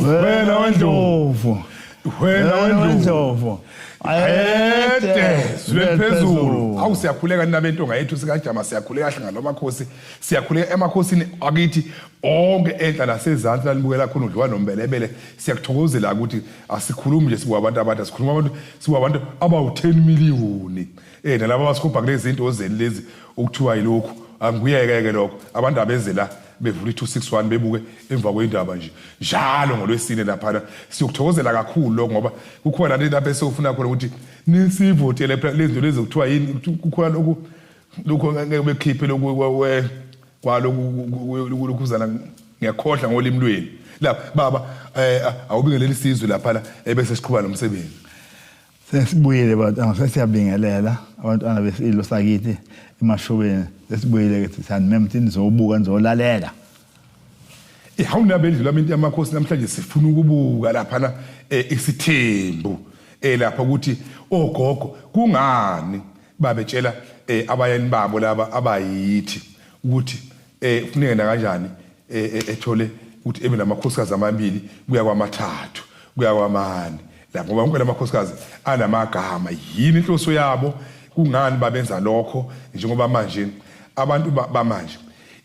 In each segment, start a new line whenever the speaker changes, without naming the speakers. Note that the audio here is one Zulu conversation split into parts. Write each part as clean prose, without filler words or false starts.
Wena wendlovu. Wena wendlovu. Ayede zule phezulu. Awu siyakhuleka nina bentonga yethu sikajama siyakhuleka hlanga lomakhosi. Siyakhuleka emakhosini akithi onke enhla nasezansi lanibukela khona udliwa nombelebele. Siyakuthokozela ukuthi asikhulumi nje sibuka abantu abada sikhuluma abantu sibuka abantu abawu-10 million. Eh nalabo abasikhupha kulezi zinto zeni lezi okuthiwa yilokhu angikuyeke-ke lokho abantu abeze la bevula i-261 bebuke emva kwendaba nje njalo ngolwesine laphana siyokuthokozela kakhulu lokho ngoba kukhona nani lapho esofuna khona ukuthi nisivotele phela lezi zinto lezi kuthiwa yini kukhona lokhu lokhu ngeke bekhiphe lokhu kwaloku lokhuzana ngiyakhohlwa ngolimi lwenu lapha baba eh awubingeleli isizwe lapha ebese siqhuba nomsebenzi.
Sesibuyile bantwana, sesiyabingelela abantwana besilo sakithi emashobeni. Sesibuyile ke siyanimema ukuthi nizobuka nizolalela.
Eh hawunabendlu lami into yamakhosi namhlanje sifuna ukubuka laphana eh, isithembu eh lapha ukuthi ogogo kungani babetshela eh, abayeni babo laba abayithi ukuthi eh kufuneka nakanjani eh, eh, ethole ukuthi ebe namakhosikazi amabili kuya kwamathathu kuya kwamane la ngoba wonke lamakhosikazi anamagama yini inhloso yabo kungani babenza lokho njengoba manje abantu bamanje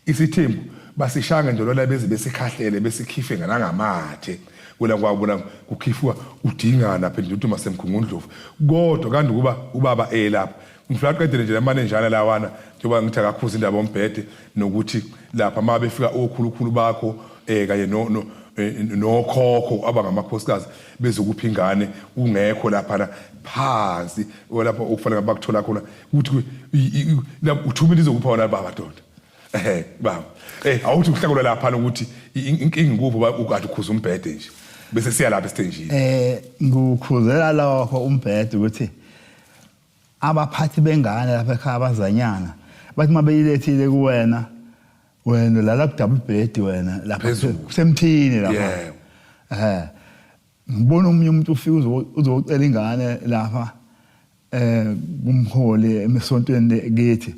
isithembu basishaya ngendolwana beze besikhahlele besikhife nganangamathe kula kwabona kukhifwa udingana phela ukuthi masemgungundlovu kodwa kanti kuba ubaba elapha Ngifuna aqedele nje lamanenjana lawana njengoba ngithi akakhuza indaba yombhede nokuthi lapha uma befika okhulukhulu bakho eh kanye no no eh, nokhokho abangamakhosikazi bezokupha ingane ungekho laphana phansi lapho okufanele bakuthola khona ukuthi uthumile izokupha wona baba doda ehe baba eh awuthi uhlakula lapha ukuthi inkinga kuphi ukade ukhuza umbhede nje bese siya lapha esithenjini.
Eh ngikukhuzela lokho umbhede ukuthi Abaphathi bengane lapha ekhaya abazanyana bathi uma beyilethile kuwena wena ulala ku-double bed wena lapha
Phezulu.
kusemthini lapha
Yebo.
eh ngibona omunye umuntu ufika uzocela ingane lapha eh kumholi emesontweni kithi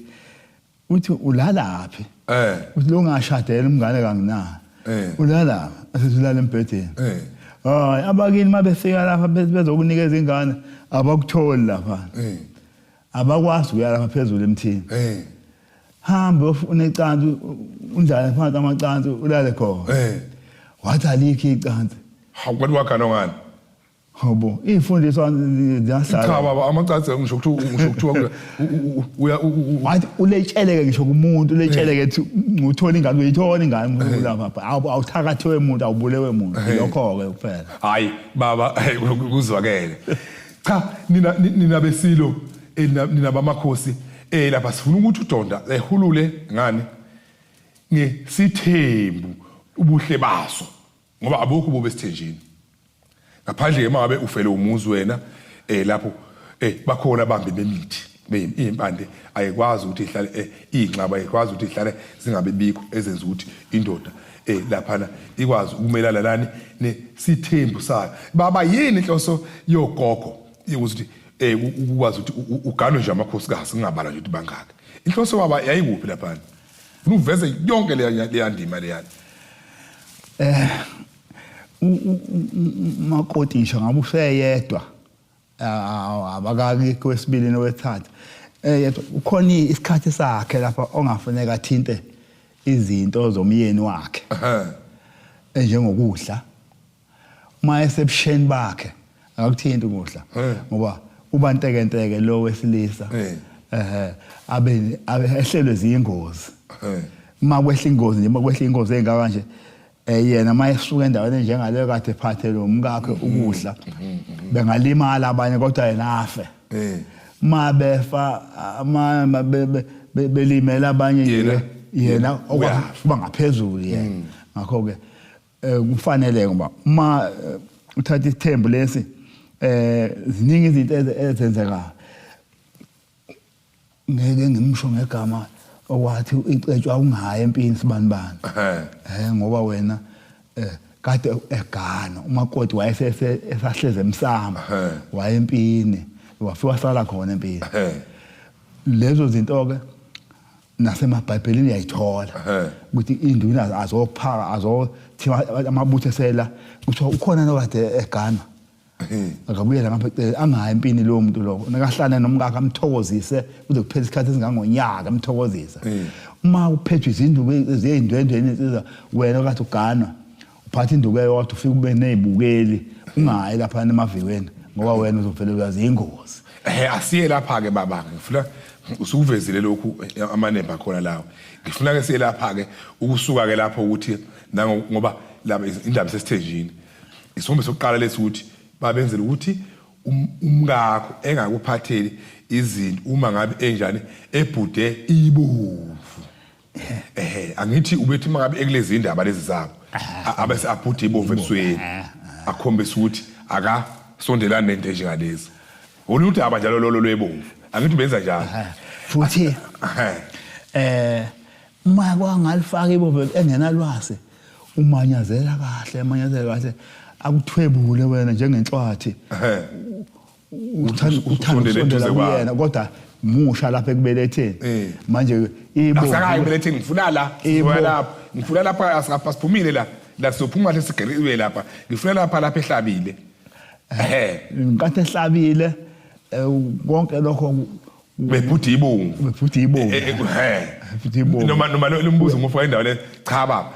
uthi ulalaphi
Eh.
uthi lo ngashadela umngane kanginayo
Eh.
ulalaphi asethi ulala embhedeni
Eh.
hayi abakini uma befika lapha bezokunikeza ingane abakutholi lapha
Eh.
abakwazi ukuya lapha phezulu emthini
Eh.
hamba uyofuna icansi undlale phansi amacansi ulale khona
Eh.
wathi alikho icansi
Hawu kanti waganwa ngani?
Hobo, iy'mfundiso ziyahlala.
Cha baba amacansi ngisho kuthiwa ngisho kuthiwa uya
wathi uletsheleke ngisho kumuntu uletsheleke ethi uthola ingane uyithola ingane lapha awuthakathiwe muntu awubulewe muntu lokho-ke kuphela.
Hayi baba kuzwakele. Cha nina nina besilo eh, nina bamakhosi eh lapha sifuna ukuthi udonda ehulule ngani ngesithembu ubuhle baso ngoba abukho ububi esithenjini ngaphandle ke mangabe ufele umuzi wena eh lapho eh bakhona abambi bemithi izimpande ayikwazi ukuthi ihlale eh, iy'nxaba ayikwazi ukuthi ihlale zingabe bikho ezenza ukuthi indoda eh laphana ikwazi ukumelana nani nesithembu sayo baba yini inhloso yogogo ukuthi eh ukwazi ukuthi uganwe nje amakhosikazi kungabala nje ukuthi bangaki inhloso baba yayikuphi laphana uveze yonke leya ndima leyana.
Eh umakoti ngisho ngabe useyedwa abakaki kwesibili nowesithathu yedwa ukhona isikhathi sakhe lapha ongafuneka athinte izinto zomyeni wakhe enjengokudla uma esebusheni bakhe akakuthinti ukudla ngoba uba ntekenteke lo wesilisa eh abe ehlelwe zingozi uma kwehla ingozi nje uma kwehla ingozi engaka nje eh yena mayesuka endaweni enjengaleyo kade ephathe lo mkakhe ukudla bengalimala abanye kodwa yena afe ma befa ma belimela abanye nje yena okuba ngaphezulu yena ngakho ke Eh, kufanele ngoba uma eh, uthatha isithembu lesi eh ziningi izinto ezenzekayo ngeke ngimsho ngegama okwathi icetshwa ungayi empini sibani bani eh ngoba wena eh kade egana umakoti wayesese esahleze emsamo wayempini wafika wasala khona empini lezo zinto ke. Nasemabhayibhelini uyayithola ukuthi induna azophaka azothiwa amabutho esela kuthiwa ukhona nokade egana akabuyela ngapha eceleni angayi empini lowo muntu lowo nakahlane nomkakhe amthokozise kuze kuphele isikhathi esingangonyaka amthokozise. Uma uphethwe izinduku eziyindwendweni insizwa wena okathi uganwa uphatha induku eyodwa ufike ube nezibukeli ungayi lapha emavikweni ngoba wena uzovele uyazi ingozi.
Asiye lapha ke baba, ngifuna usukuvezile lokhu amanemba khona lawo. Ngifuna ke siye lapha ke ukusuka ke lapho ukuthi ngoba laba indaba sesithenjini. Isithombe sokuqala lesi ukuthi babenzela ukuthi umkakho engakuphatheli izinto uma ngabe enjani ebhude ibomvu. Angithi ubethi uma ngabe ekulezi indaba lezi zabo abese abhude ibomvu ebusweni akhombisa ukuthi akasondelani nento enjengalezi. Olunye udaba njalo lolo lwebomvu. Angithi benza njalo.
Futhi uma kwangalifaka ibomvu engenalwazi umanyazela kahle, amanyazela kahle akuthwebule wena njengenhlwathi. Uthanda ukusondela kuyena kodwa musha lapha ekubeletheni. Manje
ibomvu asakayi ekubeletheni, ngifuna la, ngifuna lapha, ngifuna lapha asikaphumile la. La sizophuma kahle sigeriwe lapha. Ngifuna lapha lapha ehlabile.
Ngenkathi ehlabile konke lokho
bebhuda ibomvu.
Bebhuda ibomvu.
Bebhuda ibomvu. Noma lo mbuzo ngofaka indawo le cha baba.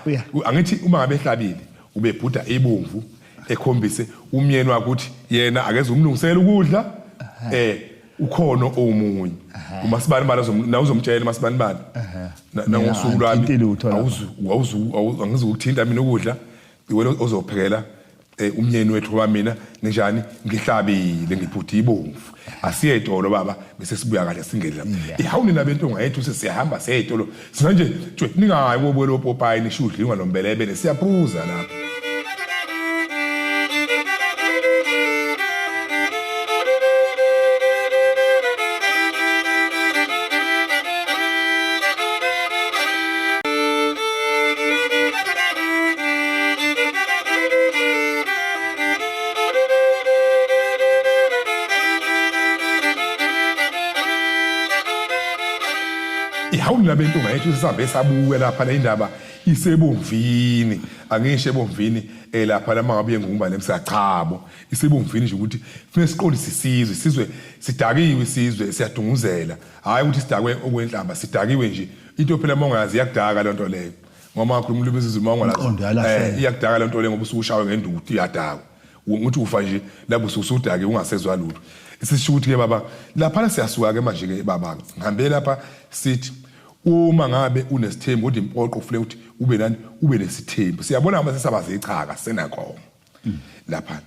Angithi uma ngabe ehlabile ubebhuda ibomvu ekhombise umyeni wakhe ukuthi yena akeze umlungisela ukudla ukhona omunye. Umasibani bani na uzomtshela umasibani bani. Nangosuku lwami awuzu angizukuthinta mina ukudla iwena ozophekela umyeni wethu ngoba mina nginjani ngihlabile ngibhuda ibomvu. Asiye etolo baba bese sibuya kahle singene lapha. Ihawu nina bentonga yethu sesiyahamba siye etolo. Sina nje tshwe ningayi kobuyela opopayi nishudliwa nombelebele siyaphuza lapha. Ihawu nina bentonga yethu sisambe sabuke lapha le indaba isebomvini. Angisho ebomvini lapha lama ngabe ngumba lemsa chabo. Isebomvini nje ukuthi kufanele siqondise isizwe, isizwe sidakiwe, isizwe siyadunguzela. Hayi ukuthi sidakwe okwenhlamba, sidakiwe nje. Into phela mongazi iyakudaka lonto leyo. Ngoba ngakhuluma ulimi isiZulu mawungalazi. Iyakudaka lonto leyo ngoba usukushawe ngenduku iyadakwa. Ukuthi ufa nje lapho usudake ungasezwa lutho. Sisho ukuthi ke baba lapha siyasuka ke manje ke baba. Ngihambe lapha sithi uma ngabe unesithembu kodwa impoqo kufanele ukuthi ube nani ube nesithembu. Siyabona ngoba sesabaza ichaka senankomo. Lapha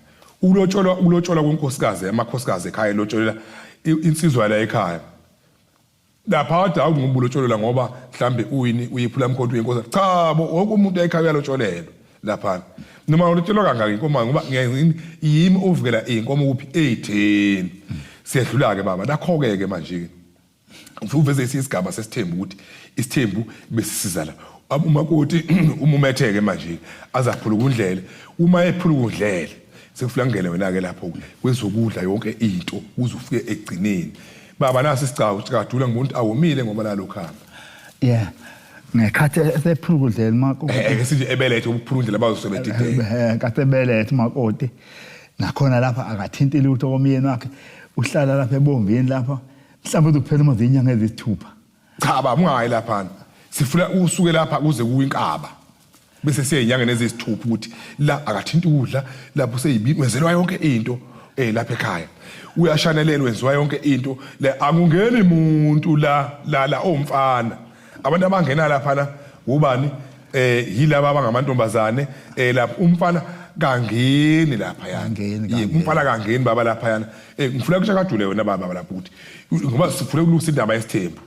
ulotsholwa kwenkosikazi amakhosikazi ekhaya elotsholela insizwa la ekhaya. Lapha kade awunguba ulotsholela ngoba mhlambe uyini uyiphula mkhonto uyenkosi. Cha bo wonke umuntu ekhaya uyalotsholelwa lapha. Noma ulotsholwa kangaka inkomo ngoba yimi ovikela inkomo kuphi eyitheni. Siyedlula ke baba nakho ke manje ke. Ngifuna uveze isigaba sesithembu ukuthi isithembu besisiza la. Umakoti umumetheke manje azaphula ukundlela. Uma ephula ukundlela sekufika ngene wena ke lapho kwezokudla yonke into uze ufike egcineni. Baba nasi isigcawu sikadula ngibona ukuthi awumile ngoba nalokhamba.
Yeah. Ngekhathi esephula ukudlela umakoti.
Ke sithi ebelethe ukuphula indlela bazosebedidela.
Kathi ebelethe umakoti. Nakhona lapha akathinti lutho komyeni wakhe. Uhlala lapha ebomvini lapha. Mhlawumbe uzokuphela uma zinyanga ezisithupha.
Cha baba ungayi lapha. Sifuna usuke lapha kuze kuyinkaba. Bese siye inyanga ezisithupha ukuthi la akathinti ukudla lapho seyibini wenzelwa yonke into lapha ekhaya. Uyashanelelwa wenziwa yonke into le akungeni umuntu la la la omfana. Abantu abangena lapha la ubani yilaba abangamantombazane lapha umfana kangeni lapha yana. Umfana kangeni baba lapha yana. Ngifuna kushakadule wena baba lapha ukuthi ngoba sifuna ukulungisa indaba yesithembu.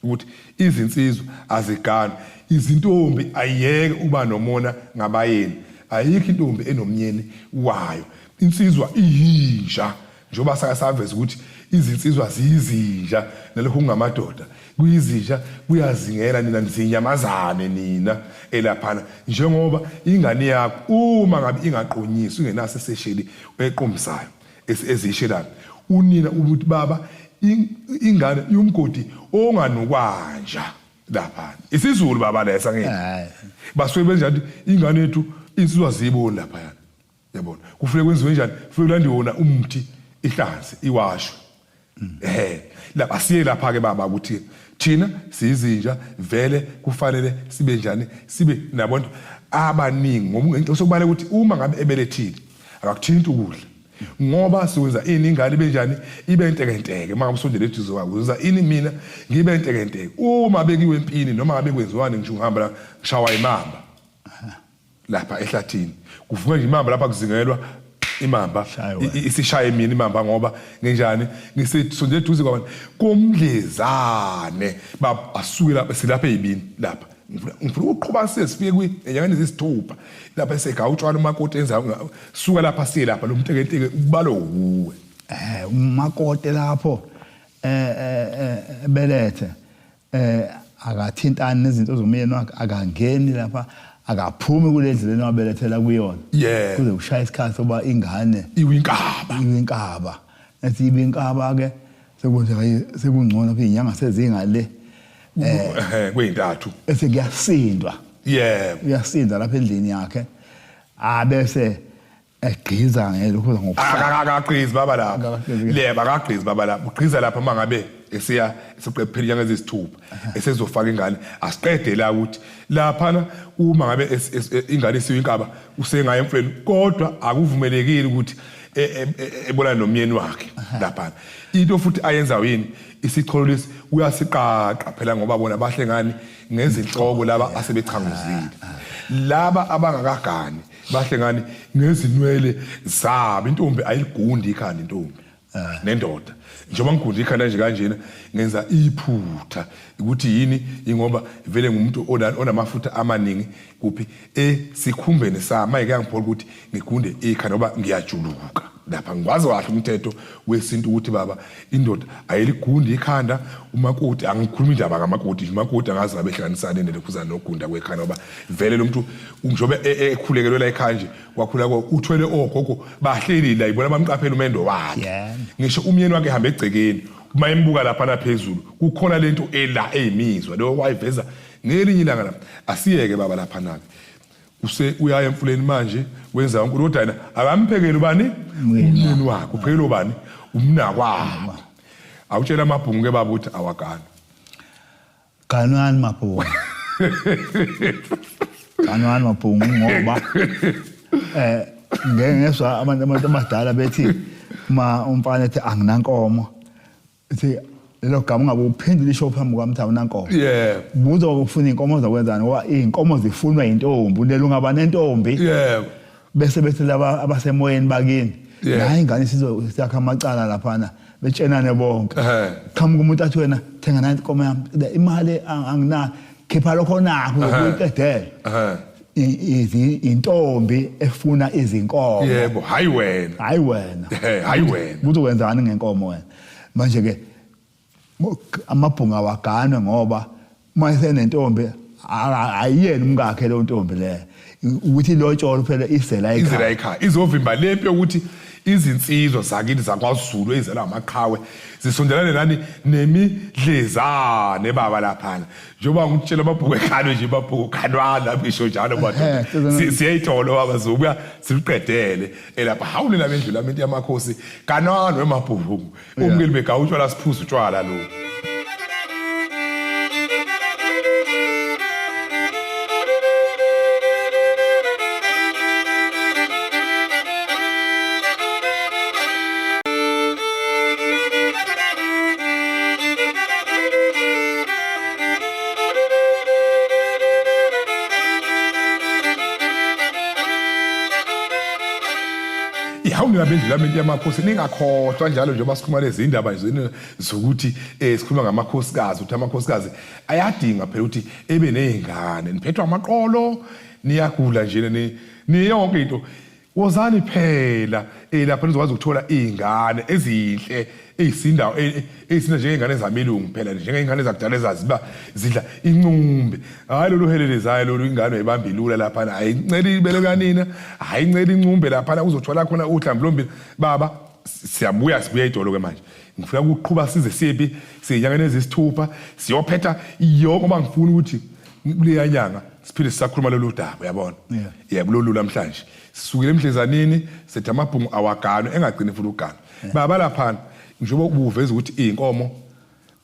Ukuthi izinsizwa azigani, izintombi ayiyeke uba nomona ngabayeni. Ayikho intombi enomnyeni wayo. Insizwa iyinja njengoba sake saveza ukuthi izinsizwa ziyizinja nalokho kungamadoda. Kuyizinja kuyazingela nina nizinyamazane nina elaphana njengoba ingane yakho uma ngabe ingaqonyiswa ingenaso esesheli eqombisayo ezishelayo unina ukuthi baba Ingane yomgodi onganukwanja lapha isiZulu baba lesa ngeke basuke benjani ingane yethu insizwa ziyiboni lapha yana yabona kufuneka kwenziwe njani kufuneka kulandiwe wona umuthi ihlanze iwashwe eh lapha siye lapha ke baba ukuthi thina siyizinja vele kufanele sibe njani sibe nabantu abaningi ngoba inhloso kubaleka ukuthi uma ngabe ebelethile akakuthinti ukudla ngoba siwenza ini ingane ibe njani ibe ntekenteke uma ngabe usondele eduze kwakho wenza ini mina ngibe ntekenteke uma bekiwe empini noma ngabe kwenziwani ngisho ngihamba la ngishawa imamba lapha ehlathini kuvuka nje imamba lapha kuzingelwa imamba isishaye mina imamba ngoba nginjani ngisesondele eduze kwabantu komdlezane asuke lapha silapha eyibini lapha ngifuna ukuqhuba size sifike kwi enyangeni ezisithupha lapha esegaya utshwala umakoti enza suka lapha siye lapha lo mtekenteke ukubalo wuwe
eh umakoti lapho eh, eh, eh belethe eh akathintani nezinto zomyeni wakhe akangeni lapha akaphumi kule ndlela owabelethela kuyona
yeah.
Kuze kushaya isikhathi soba ingane
iwinkaba
iwinkaba ethi iwinkaba ke sekwenzeka sekungcono izinyanga sezingale
eh kuyintathu
ese kuyasindwa
yebo
uyasinda lapha endlini yakhe abese egqiza ngelokhu
ngokuhlala akagqizi baba lapha leba akagqizi baba lapha ugqiza lapha mangabe esiya eseqephela inyanga ezisithupha esezofaka ingane asiqede la ukuthi laphana uma ngabe ingane isiwe inkaba usengaya emfuleni kodwa akuvumelekile ukuthi e, e, e, ebona nomyeni wakhe laphana into futhi ayenzayo yini isicholo lesi uyasiqaqa phela ngoba bona bahle ngani ngezinhloko laba asebechanguzile laba abangakagani bahle ngani ngezinwele zabo intombi ayiligundi ikhanda intombi eh. Nendoda njengoba ngigunda ikhanda nje kanjena ngenza iphutha ukuthi yini ingoba vele ngumuntu onamafutha amaningi kuphi esikhumbeni sami manje kuyangiphola ukuthi ngigunde ikhanda ngoba ngiyajuluka lapha ngikwazi kahle umthetho wesintu ukuthi baba indoda ayiligundi ikhanda umakoti angikhulumi indaba kamakoti nje umakoti angazi ngabe ehlanganisane nelekhuzana nogunda kwekhanda ngoba vele lo muntu njengoba e, e, ekhulekelwe la ekhaya nje wakhula ko uthwele ogogo bahleli la ibona bamqaphela umendo wakhe ngisho umyeni wakhe ehamba egcekeni uma embuka lapha naphezulu kukhona lento ela eyimizwa leyo wayiveza ngelinye ilanga lapha asiyeke baba lapha nake use uyaya emfuleni manje wenza uNkulunkulu kodwa yena akamphekeli ubani umyeni wakhe uphekela ubani umnakwabo awutshela amabhungu ke baba ukuthi awagani
Ganwani mabhungu. Ganwani mabhungu ngoba eh ngeke ngezwa abantu abantu abadala bethi uma umfana ethi anginankomo ethi lelo gama ungabe uphinde lisho phambi kwami ukuthi awunankomo.
Yebo.
Buza ufuna inkomo zokwenzani ngoba izinkomo zifunwa intombi unele ungaba nentombi.
Yebo.
Bese bethi laba abasemoyeni bakini nayi ingane sizakha amacala laphana betshenane bonke qhamuka umuntu athi wena thenga nanti inkomo yami imali anginayo khipha lokho nakho uyiqedele intombi efuna izinkomo
yebo hayi wena
hayi wena
hayi wena
kuzokwenzani ngenkomo wena manje ke amabhunga awaganwe ngoba uma esenentombi ayiyena umkakhe leyo ntombi leyo ukuthi lotsholo phela isela
ekhaya izela ekhaya izovimba lempi yokuthi izinsizwa zakithi zakwaZulu ezela amaqhawe zisondelane nani nemidlezane baba laphana njengoba ngikutshela amabhuku ekhalo nje amabhuku khanwana ngisho njalo madoda siyayithola baba sizobuya siluqedele elapha hawu lena bendlu lami into yamakhosi kanwana wemabhuku Umkeli begawu utshwala siphuza utshwala lo. Hawu nina bendlu lami into yamakhosi ningakhohlwa njalo njengoba sikhuluma lezi ndaba nje zokuthi eh sikhuluma ngamakhosikazi ukuthi amakhosikazi ayadinga phela ukuthi ebe nezingane niphethwa amaqolo niyagula nje ni ni yonke into wozani phela eh lapha nizokwazi ukuthola izingane ezinhle eyisinda eyisinda njengengane zamilungu phela njengengane zakudala ezaziba zidla incumbe hayi lolu helelezayo lolu ingane uyibamba ilula laphana ayincela ibele kanina ayincela incumbe laphana uzothola khona uhlambi lombili baba siyabuya sibuya idolo ke manje Ngifuna ukuqhuba size siyephi, siyinyangeni ezisithupha siyophetha yonke, ngoba ngifuna ukuthi kuleya nyanga siphinde sisakhuluma lolu daba, uyabona. Yebo, lolu namhlanje sisukile emdlezanini, sethi amabhungu awaganwe, engagcini futhi ukugana. Baba laphana njengoba ubuveza ukuthi iy'nkomo,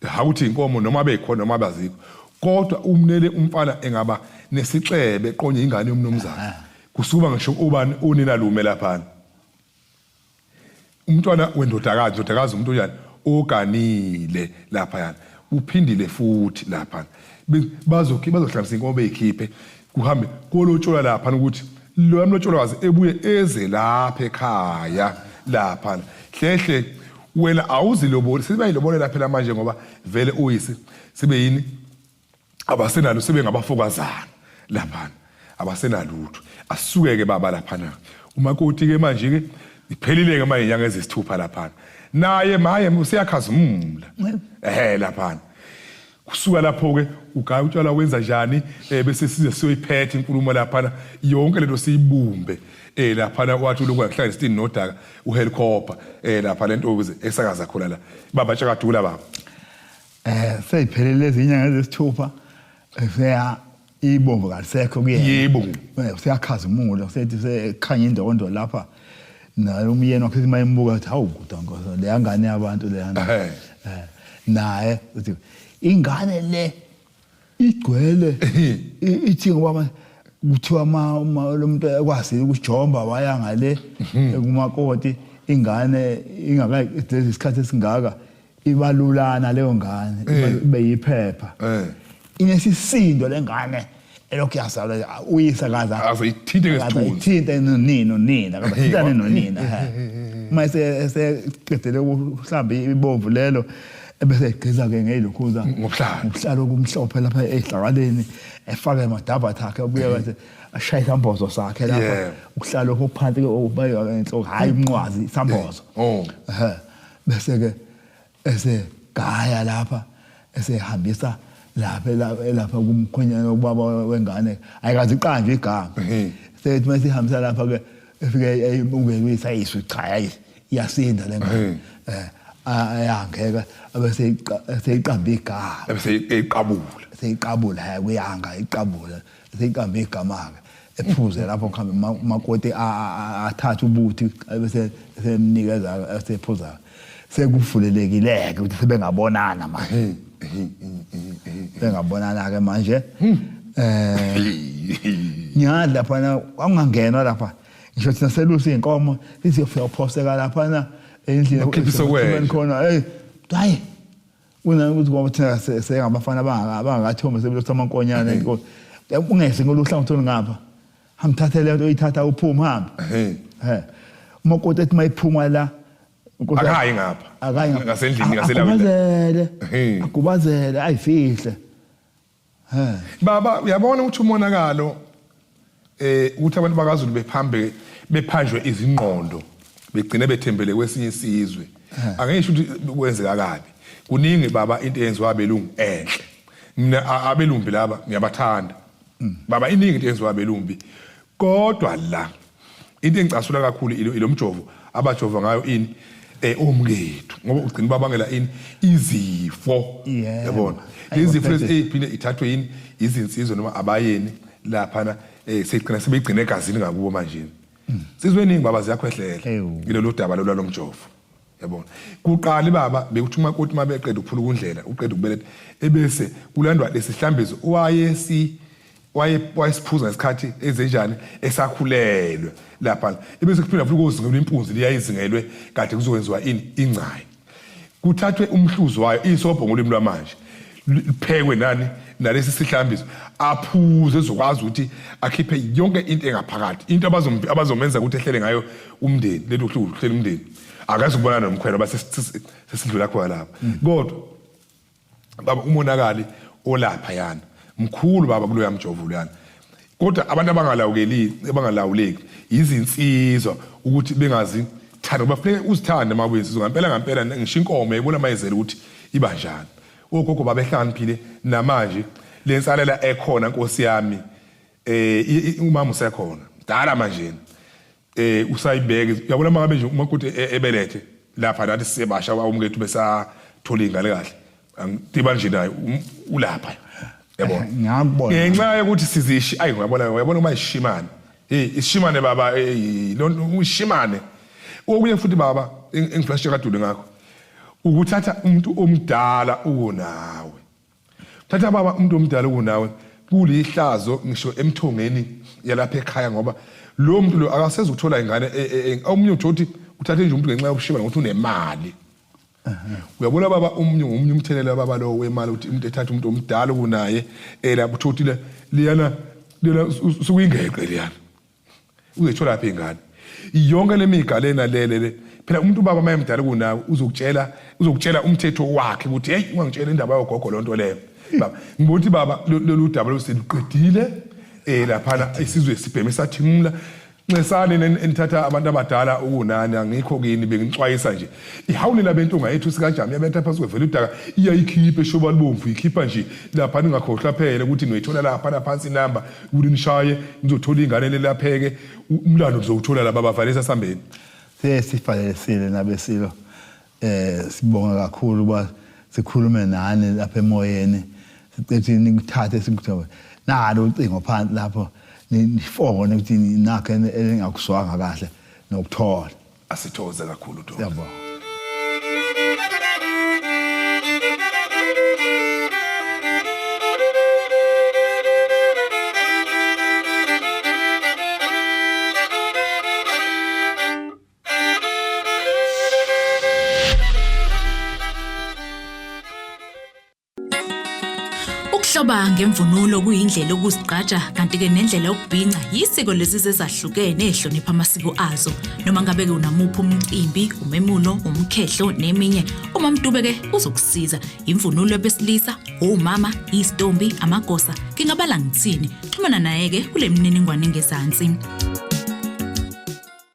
hawuthi inkomo noma bekhona noma bazikho, kodwa umnele umfana engaba nesixebe qonye ingane yomnumzane, kusuka ngisho ubani unina lume laphana umntwana wendodakazi, ndodakazi umuntu onjani oganile laphayana, uphindile futhi laphana bazohlanganisa inkomo beyikhiphe, kuhambe kolotsholwa laphana, ukuthi lo mlotsholwazi ebuye eze lapha ekhaya laphana. Hlehle wena awuziloboli, sebayilobolela phela manje, ngoba vele uyise sibe yini, abasenalo, sebe ngabafokazana laphana, abasenalutho. Asisuke-ke baba laphana, umakoti ke manje ke iphelile ke manje inyanga ezisithupha laphana, naye maye useyakhazimula ehe laphana. Kusuka lapho ke ugaya utshwala, wenza njani, bese size siyoyiphetha inkulumo laphana yonke lento siyibumbe laphana. Wathi ulokhu akuhlala isitini nodaka uhelicopter lapha lento ukuze esakaza khona la baba tshakadula baba.
Seyiphelele izinyanga ezisithupha, seya ibomvu kalisekho kuyena.
Yebo.
Useyakhazimula, usethi sekhanya indondo lapha, naye umyeni wakhe uma embuka athi, "Hawu kodwa nkosi, leya ngane yabantu leyana." Naye uthi ingane le igcwele ithi, ngoba kuthiwa ma lo muntu ekwazi ukujomba waya ngale kumakoti, ingane ingaka isikhathi esingaka ibalulana leyo ngane, ibe yiphepha, inesisindo lengane elokhu yazalwa, uyise kaza
Aze ithinte ngesithunzi.
Ithinte nonina, nonina akathintane nonina. Uma eseqedele ukuhlamba ibomvu lelo, ebese egqiza ke ngeyilokhuza
Ngobuhlalo.
Ngobuhlalo okumhlophe lapha ezihlakaleni, efake amadabathi akhe, abuye bese ashaye isambozo sakhe lapha. Ukuhlala okuphansi ke okubeka enhloko, hayi umnqwazi, isambozo. Ehhe, bese ke esegaya lapha, esehambisa lapha lapha kumkhwenyana, ubaba wengane, ayikaze iqanjwe igama. Sethi masihambisa lapha ke, efike eyimukelisa, ayiswe, cha, hayi, iyasinda le ngane. Ayangeka abese seyiqamba igama.
Ebese eyiqabula.
Seyiqabula, hayi kuyanga iqabula, seyiqamba igama ke, ephuze lapho, kuhambe umakoti athathe ubuthi bese semnikeza, esephuza, sekuvulelekile-ke ukuthi sebengabonana manje, bengabonana ke manje. Ngiyazi laphana kwakungangenwa lapha, ngisho thina selusa iy'nkomo iziyofika uphoseka laphana endlini.
Bakhiphe kwenje.
Khona, hey, hayi, kunokuthi ngoba thina sengabafana abangakathombi, sebelotha amankonyane, inkosi ungehli ngoluhla ngitholi ngapha, hamthathe le nto oyithatha, uphume, hambe. He, umakoti ethi mayiphuma la
Akayi ngapha.
Akayi ngapha.
Ngasendlini, ngaselawini.
Agubazele. Agubazele, ayifihle, he.
Baba, uyabona ukuthi umonakalo ukuthi abantu bakaZulu bephambe bephanjwe izingqondo, begcine bethembele kwesinye isizwe. Angisho ukuthi kwenzeka kabi. Kuningi baba into eyenziwa abelungu enhle. Mina abelumbi laba ngiyabathanda. Baba, iningi into eyenziwa abelumbi. Kodwa la into engicasula kakhulu ilo mjovo abajova ngayo ini omkethu, ngoba ugcina babangela ini izifo. Yabona, lezi zifo lezi eziphinde ithathwe yini, izinsizwa noma abayeni laphana, seyigcina sebeyigcina egazini ngakubo manje. Sizwe eningi baba ziyakhwehlela ilolu daba lolu lomjovo. Yabona, kuqala baba bekuthi umakoti uma beqeda ukuphula ukundlela, uqeda ukubeletha, ebese kulandwa lesihlambiso wayesi waye wayesiphuza ngesikhathi ezenjani esakhulelwe lapha, ebese kuphinda futhi kozingelwa impunzi liyayizingelwe kade kuzokwenziwa ini, ingcayi, kuthathwe umhluzi wayo, isobho ngolimi lwamanje, liphekwe nani nalesi sihlambiso, aphuze, ezokwazi ukuthi akhiphe yonke into engaphakathi, into abazomenza ukuthi ehlele ngayo umndeni, lento uhlela umndeni, akazi ukubonana nomkhwelo base sesidlula khona lapha. Kodwa baba, umonakali olapha yana mkhulu baba kuloya mjovo luyana, kodwa abantu abangalawukeli, abangalawuleki izinsizwa ukuthi bengazi thanda, ngoba funeka uzithande uma uyinsizwa ngempela ngempela. Ngisho inkomo yayibona mayizele ukuthi iba njani. Ogogo babehlakaniphile, namanje le nsalela ekhona, nkosi yami, umama usekhona mdala manje, usayibeka, uyabona, mangabe nje umakoti ebelethe. lapha nathi sisebasha umkethu besathola ingane kahle angitiba nje naye ulapha yabona
ngiyakubona
ngenxa yokuthi sizishi ayi uyabona uyabona uma ishimane hey ishimane baba hey lo ishimane okunye futhi baba engiflashe kadule ngakho ukuthatha umuntu omdala ukunawe thatha baba umuntu omdala ukunawe kulihlazo ngisho emthongeni yalapha ekhaya ngoba lo muntu lo akasezukuthola ingane e, e, e, omunye uthothi uthathe nje umuntu ngenxa yokushibana ngokuthi unemali uyabona baba omunye ngomunye umthelela baba lo wemali ukuthi umuntu ethatha umuntu omdala kunaye elapho uthothi liyana liyana sukuyingeqe liyana uzoyithola phi ingane yonke lemiga lena lele le phela umuntu ubaba mayemdala kunawe uzokutshela uzokutshela umthetho wakhe ukuthi hey ungangitshela indaba yogogo lonto leyo baba ngibona ukuthi baba lolu daba loluseluqedile eh laphana isizwe sibheme sathimula Nxesani enithatha abantu abadala ukunani angikho kini bengixwayisa nje. Ihawuli labentunga yethu sikanjani yabetha phansi kwevela udaka iyayikhipha eshoba libomvu ikhipha nje lapha ningakhohlwa phela ukuthi noyithola lapha naphansi inamba ukuthi nishaye nizothola ingane lelapheke umlando nizowuthola laba bavalisa sambeni.
Sesivalelesile nabesilo eh sibonga kakhulu uba sikhulume nani lapha emoyeni sicela nikuthathe sikuthobe nalo ucingo phansi lapho nifone ukuthi nakho eningakuzwanga kahle nokuthola
asithokoze kakhulu
Dr. Siyabonga.
Ukuhloba ngemvunulo kuyindlela yokuzigqaja kanti-ke nendlela yokubhinca yisiko lezizwe ezahlukene ezihlonipha amasiko azo. Noma ngabe-ke unamuphi umcimbi, umemulo, umkhehlo neminye, uMamDube-ke uzokusiza. Imvunulo yabesilisa, omama, izitombi, amagosa, ngingabala ngithini. Xhumana naye-ke kule mininingwane engezansi.